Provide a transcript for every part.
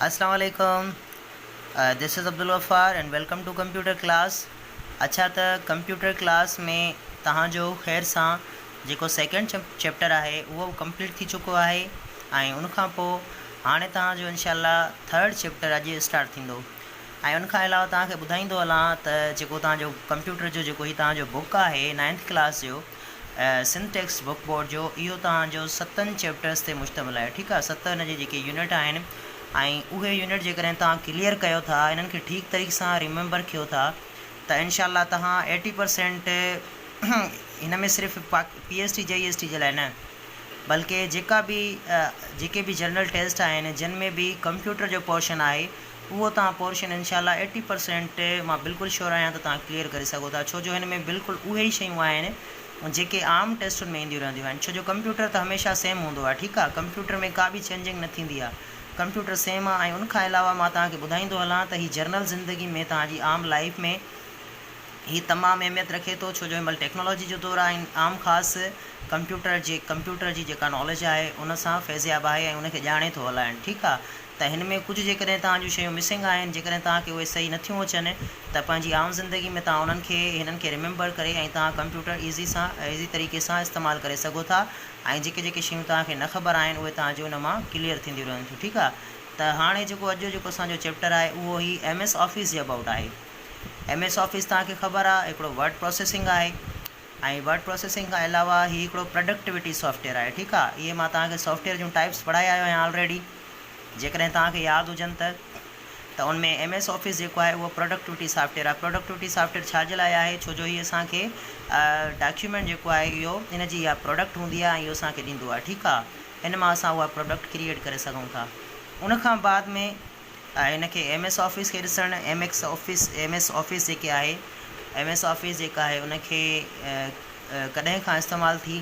اسلام عليڪم this is Abdul Ghaffar and welcome to computer class اڇا ته ڪمپيوٽر ڪلاس ۾ توهان جو خير سان جيڪو سيڪنڊ چيپٽر آهي اهو ڪمپليٽ ٿي چڪو آهي ۽ ان کان پوء هاڻي توهان جو انشاء الله ٿرڊ چيپٽر اڄ اسٽارٽ ٿيندو ۽ ان کان علاوه توهان کي ٻڌائيندو هلان ته جيڪو توهان جو ڪمپيوٽر جو جيڪو هي توهان جو بڪ آهي نائنٿ ڪلاس جو سنڌ ٽيڪسٽ بڪ بورڊ جو اهو توهان جو ستن چيپٽرس تي مشتمل آهي ٺيڪ آهي ست ان جي جيڪي يونٽ آهن ۽ اهي يونٽ جيڪڏهن توهان ڪليئر ڪيو ٿا انهن کي ٺيڪ طريقي سان ريميمبر ڪيو ٿا ته انشاء الله توهان ايٽي پرسينٽ هن ۾ صرف P S T J S T جي لاء نه بلڪه جيڪا به جيڪي به جنرل ٽيسٽ آهن جن ۾ به ڪمپيوٽر جو پورشن آهي اهو توهان پورشن انشاء الله ايٽي پرسينٽ مان بلڪل شور آهيان ته توهان ڪليئر ڪري سگهو ٿا ڇو جو هن ۾ بلڪل اهي ئي شيون آهن جيڪي عام ٽيسٽن ۾ اينديون رهنديون آهن ڇو جو ڪمپيوٽر ته هميشه سيم هوندو آهي ٺيڪ آهي ڪمپيوٽر ۾ ڪا به چينجنگ نه ٿيندي آهي ڪمپيوٽر سيم آهي ۽ ان کان علاوه مان توهان کي ٻڌائيندو هلان ته هي جنرل زندگي ۾ توهان جي عام لائيف ۾ هي تمام اهميت رکي ٿو ڇو جو هن مهل ٽيڪنالاجي جو دور آهي ۽ عام خاص ڪمپيوٽر جي ڪمپيوٽر جي جيڪا ناليج آهي ان سان فيضياب آهي ۽ ان کي ڄاڻي ٿو هلائڻ ٺيڪ آ ته هن ۾ ڪجهه جيڪڏهن توهان جون شيون مسنگ آهن جيڪڏهن توهان کي اهي صحيح نٿيون اچن ته پنهنجي عام زندگي ۾ توهان انهن کي هنن کي ريميمبر ڪري ۽ توهان ڪمپيوٽر ايزي سان ايزي طريقي سان استعمال ڪري سگهو ٿا ۽ جيڪي جيڪي شيون توهان کي نه خبر آهن اهي توهان جي ان مان ڪليئر ٿينديون رهن ٿيون ٺيڪ آ ته هاڻي جيڪو اڄ جو جيڪو اسان جو چيپٽر آهي اهو هي ايم ايس آفيس جي ابائوٽ آهي. ايم ايس آفيس توهان کي خبر آهي هڪڙو ورڊ پروسيسنگ آهي ۽ ورڊ پروسيسنگ کان علاوه هي هڪڙو پروڊڪٽيوٽي سافٽويئر آهي ٺيڪ آهي اهي مان توهان کي سافٽويئر جون ٽائپس پڙهائي آيو آهيان آلريڊي جيڪڏهن توهان کي ياد هجن ته ته ان ۾ ايم ايس آفيس جيڪو آهي اهو پروڊڪٽيوٽي سافٽويئر آهي پروڊڪٽيوٽي سافٽويئر ڇا جي لاء آهي ڇو جو هي اسان کي ڊاڪيومينٽ جيڪو آهي اهو ان جي اها پروڊڪٽ هوندي آهي ۽ اهو اسان کي ڏيندو آهي ٺيڪ آهي ان مان اسان اها پروڊڪٽ ڪريئيٽ ڪري سگهون ٿا ان کان بعد ۾ ۽ ان کي ايم ايس آفيس کي ڏسڻ M X office M S office جيڪي آهي ايم ايس آفيس جيڪا آهي ان کي ڪڏهن کان استعمال ٿي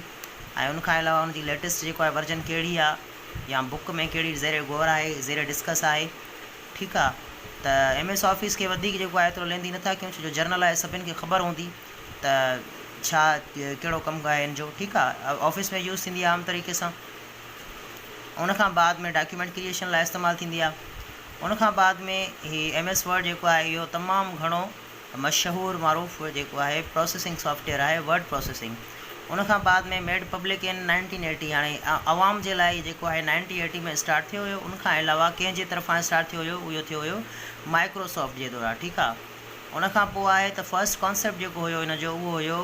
۽ ان کان علاوه ان جي ليٽيسٽ جيڪو آهي ورجن ڪهڙي آهي يا بڪ ۾ ڪهڙي زير غور آهي زير ڊسڪس آهي ٺيڪ آهي ته ايم ايس آفيس کي وڌيڪ جيڪو آهي ايترو ليندي نٿا ڪيون ڇو جو جرنل آهي سڀن کي خبر هوندي ته ڇا ڪهڙو ڪم آهي ان جو ٺيڪ آهي آفيس ۾ يوز ٿيندي آهي عام طريقي سان ان کان بعد ۾ ڊاڪيومينٽ ڪريئيشن لاء استعمال ٿيندي آهي. ان کان بعد ۾ هي ايم ايس ورڊ جيڪو آهي اهو تمام گهڻو مشهور معروف جيڪو آهي پروسيسنگ سافٽويئر آهي ورڊ پروسيسنگ ان کان بعد ۾ ميڊ پبلڪ ان نائنٽين ايٽي هاڻي عوام جي لاء جيڪو آهي نائنٽي ايٽي ۾ اسٽارٽ ٿيو هيو ان کان علاوه ڪنهن جي طرفان اسٽارٽ ٿيو هيو اهو ٿيو هيو مائڪروسافٽ جي دوران ٺيڪ آهي ان کان پوء آهي ته فرسٽ ڪانسيپٽ جيڪو هيو ان جو اهو هيو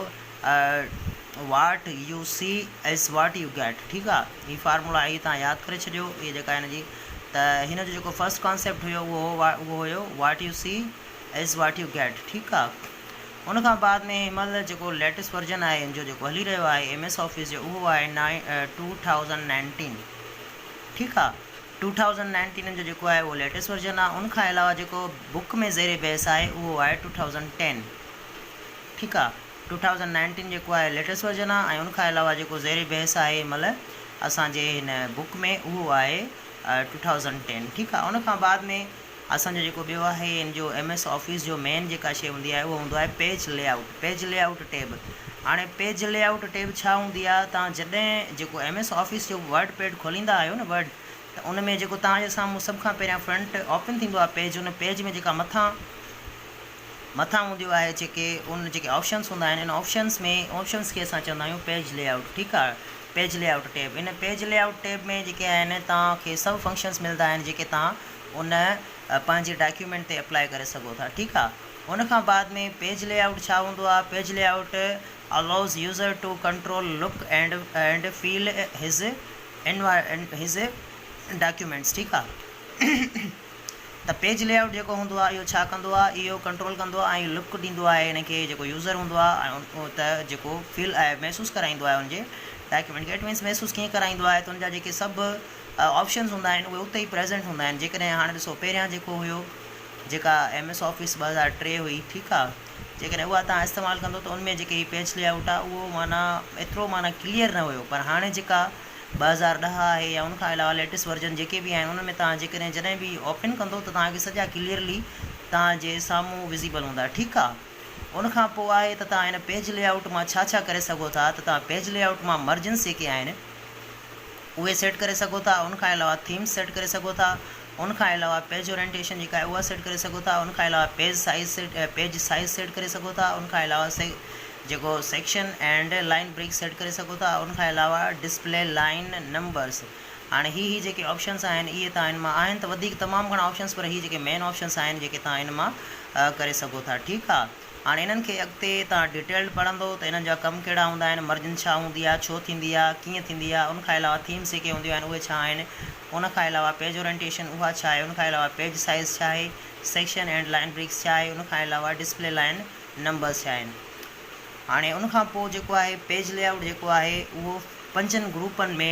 what you see is what you get ٺيڪ آ هي فارمولا هي تان ياد ڪري ڇڏيو هي جيڪا هن جي ته هن جو جيڪو فرسٽ ڪانسيپٽ هيو اهو هو اهو هيو what you see is what you get ٺيڪ آ ان کان بعد ۾ هن مهل جيڪو ليٽيسٽ ورجن آهي ان جو جيڪو هلي رهيو آهي ايم ايس آفيس جو اهو آهي نائن 2019 ٺيڪ آ 2019 جو جيڪو آهي اهو ليٽيسٽ ورجن آ ان کان علاوه جيڪو بڪ ۾ زير بحث آهي اهو آهي 2010 ٺيڪ آ 2019 جيڪو آهي ليٽيسٽ ورجن آ ۽ ان کان علاوه جيڪو زير بحث آهي هن مهل اسان جي هن بڪ ۾ اهو آهي 2010 ٺيڪ آ ان کان بعد ۾ اسان جو جيڪو ٻيو آهي ان جو ايم ايس آفيس جو مين جيڪا شي هوندي آهي اهو هوندو آهي page layout page layout tab هاڻي پيج لي آئوٽ ٽيب ڇا هوندي آ تان جڏهن جيڪو ايم ايس آفيس جو ورڊ پيڊ کوليندا آهيو نه ورڊ ته ان ۾ جيڪو تان جي سامهون سڀ کان پهريان فرنٽ اوپن ٿيندو آ پيج ان پيج ۾ جيڪا مٿان مٿان هونديون آهي جيڪي ان جيڪي آپشنس هوندا آهن ان آپشنس ۾ آپشنس کي اسان چوندا آهيون پيج لي آئوٽ ٺيڪ آهي پيج لي آئوٽ ٽيب ان پيج لي آئوٽ ٽيب ۾ جيڪي آهن توهان کي سڀ فنڪشنس ملدا آهن جيڪي توهان ان پنهنجي ڊاڪيومينٽ تي اپلائي ڪري سگهو ٿا ٺيڪ آهي ان کان بعد ۾ پيج لي آئوٽ ڇا هوندو آهي page layout allows user to control look and and feel his his documents ٺيڪ آهي ته پيج لي آئوٽ جيڪو هوندو آهي اهو ڇا ڪندو آهي اهو ڪنٽرول ڪندو آهي ۽ لڪ ڏيندو آهي ان کي جيڪو يوزر هوندو آهي ۽ ته جيڪو فيل آهي محسوس ڪرائيندو آهي ان جي ڊاڪيومينٽ کي it means محسوس ڪيئن ڪرائيندو آهي ته ان جا جيڪي سڀ آپشنز هوندا آهن اهي اتي ئي پريزنٽ هوندا آهن جيڪڏهن هاڻي ڏسو پهريان جيڪو هيو جيڪا ايم ايس آفيس 2003 هئي ٺيڪ آهي جيڪڏهن اها تان استعمال ڪندو ته ان ۾ جيڪي هي پيج لي آئوٽ آهي اهو معنيٰ ايترو معنيٰ ڪليئر نه هيو پر هاڻي جيڪا 2010 آهي يا ان کان علاوه ليٽيسٽ ورجن جيڪي به آهن انهن ۾ توهان جيڪڏهن جڏهن به اوپن ڪندو ته توهان کي سڄا ڪليئرلي توهان جي سامهون وزيبل هوندا ٺيڪ آ ان کان پوء آهي ته توهان هن پيج لي آئوٽ مان ڇا ڇا ڪري سگهو ٿا ته توهان پيج لي آئوٽ مان مرجنس جيڪي آهن اهي سيٽ ڪري سگهو ٿا ان کان علاوه ٿيمس سيٽ ڪري سگهو ٿا ان کان علاوه پيج اورينٽيشن جيڪا آهي اها سيٽ ڪري سگهو ٿا ان کان علاوه page size set page size set ڪري سگهو ٿا ان کان علاوه سي جيڪو section and line break set ڪري سگهو ٿا ان کان علاوه ڊسپلي لائن نمبرس هاڻي هي هي جيڪي آپشنس آهن اهي تان ان مان آهن ته وڌيڪ تمام گهڻا آپشنس پر هي جيڪي مين آپشنس آهن جيڪي تان ان مان ڪري سگهو ٿا ٺيڪ آ هاڻي انهن کي اڳتي توهان ڊيٽيلڊ پڙهندو ته انهن جا ڪم ڪهڙا هوندا آهن، مرجن ڇا هوندي آهي، ڇو ٿيندي آهي، ڪيئن ٿيندي آهي، ان کان علاوه ٿيمز جيڪي هونديون آهن اهي ڇا آهن، ان کان علاوه پيج اورينٽيشن اها ڇا آهي، ان کان علاوه پيج سائيز ڇا آهي، سيڪشن اينڊ لائن بريڪس ڇا آهي، ان کان علاوه ڊسپلي لائن نمبرز ڇا آهن. هاڻي ان کان پوء جيڪو آهي پيج لي آئوٽ جيڪو آهي اهو پنجن گروپن ۾.